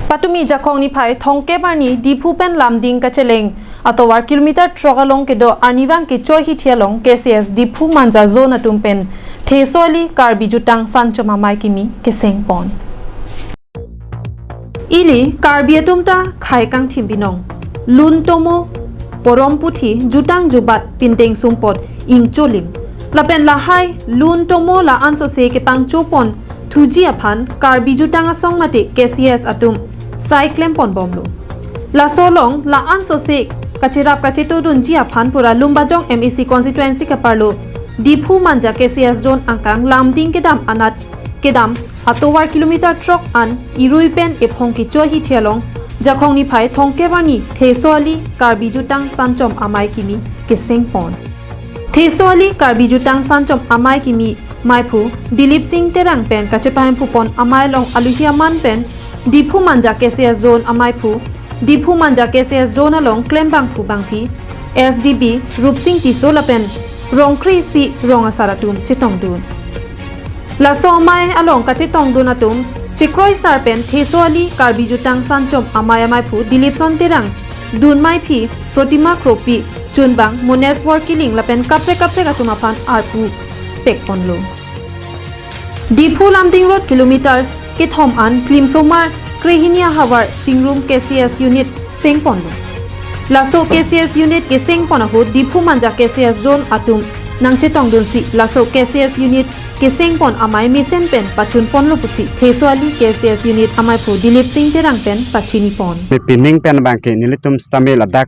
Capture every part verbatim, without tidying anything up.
Patumi Jakhong niphai thongkep arni Diphu pen Lumding kacheleng atovar kilometer throk along kedo arnivang kechoihithi along K C S Diphu Manja Zone atum pen Theso Ali Karbi Jutang Sanchom Amei kimi keseng pon. Ili Karbi atum ta khei kangthim binong. Lun tomo, porom puthi, jutang jubat, pindeng sumpot ingcholim. Lapen lahai lun tomo la-an sose kepangcho pon thuji aphan Karbi Jutang Asong mate K C S atum sai klem pon bomlo. Laso along la-an sose kacherap kachetodunji aphan pura Lumbajong M A C constituency kaparlo Diphu Manja K C S Zone angkang Lumding kedam anat kedam atovar kilometer throk an irui pen ephong kechoihithi along Jakhong niphai thongkep arni Theso Ali Karbi Jutang Sanchom Amei kimi keseng pon. Theso Ali Karbi Jutang Sanchom Amei kimi meiphu Dilip Singh Terang pen kachepahemphu pon amei along aluhi aman pen Diphu Manja K C S Zone ameiphu, Diphu Manja K C S Zone along klembangphu bangpi, S G B Rupsing Tisso lapen rong kre-isi rong asar atum chetongdun. Laso amei along kachetongdun atum chekroisar pen Theso Ali Karbi Jutang Sanchom Amei ameiphu Dilip Singh Terang, dunmeiphi Protima Kropi, chunbang Moneswar Killing lapen kaprek kaprek atum aphan arpu pekponlo. Diphu Lumding Road kilometer kethom an klimsomar krehini ahavar chingrum K C S unit sengponlo. Laso K C S unit kesengpon ahut Diphu Manja K C S Zone atum nangchetongdunsi laso K C S unit kesengpon amei mesen pen pachunponlo pusi Theso Ali K C S unit ameiphu Dilip Singh Terang pen pachinipon. Pining pen abangke nelitum sitame ladak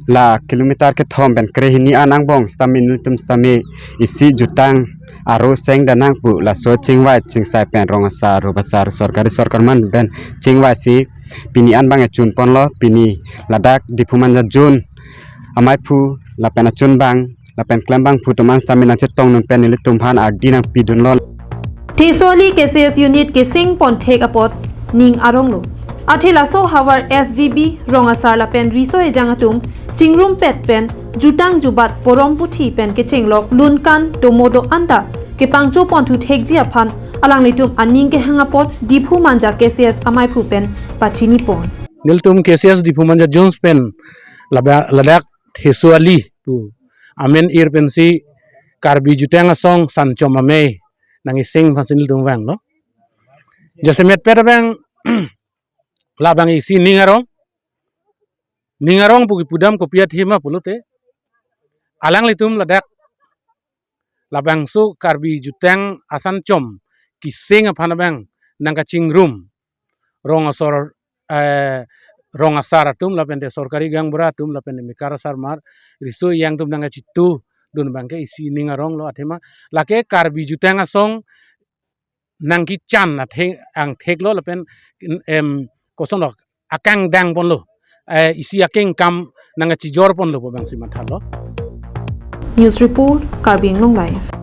la kilometer kethom pen krehini an angbong sitame nelitum sitame isi jutang aro sengdam nang pu laso chingvai chingsai pen rong asar rup asar sorkari sorkar man pen chingvaisi pini an abang echunponlo. Pini ladak Diphu Manja Zone ameiphu lapen achunbang lapen klembangphu atum an sitame nangchetongdun pen nelitum aphan ardi nangpidunlo. Theso Ali K C S unit kesengpon thek apot ning aronglo. Athe laso ahavar S G B rong asar lapen riso ejang atum chingrumpet pen jutang jubat porom puthi pen kechenglok lunkan tomo do-an ta kepangchoponthu thekji aphan alanglitum aning kehang apot Diphu Manja K C S ameiphu pen pachinipon. Nelitum K C S Diphu Manja Zone pen laba-, ladak Theso Ali pu amen ir pensi Karbi Jutang Asong Sanchom Amei nang iseng aphansi nelitum vanglo. Jasemet pet abang labang isi ning arong. Ning arong pu kipudam kopi athema pulote alanglitum ladak labangso Karbi Jutang Asanchom keseng aphan abang nangkachingrum rong asor, eh, rong asar atum lapen te sorkari gaonbura atum lapen te mekar asarmar riso ejang atum nangkachitudun abangke isi ning aronglo athema lake Karbi Jutang Asong nangkechan athe-, angtheklo lapen, em, kosonlo akangdangponlo, eh, isi akeng kam nangkachijorponlo pu abangsi mathalo. News report, Karbi Anglong Live.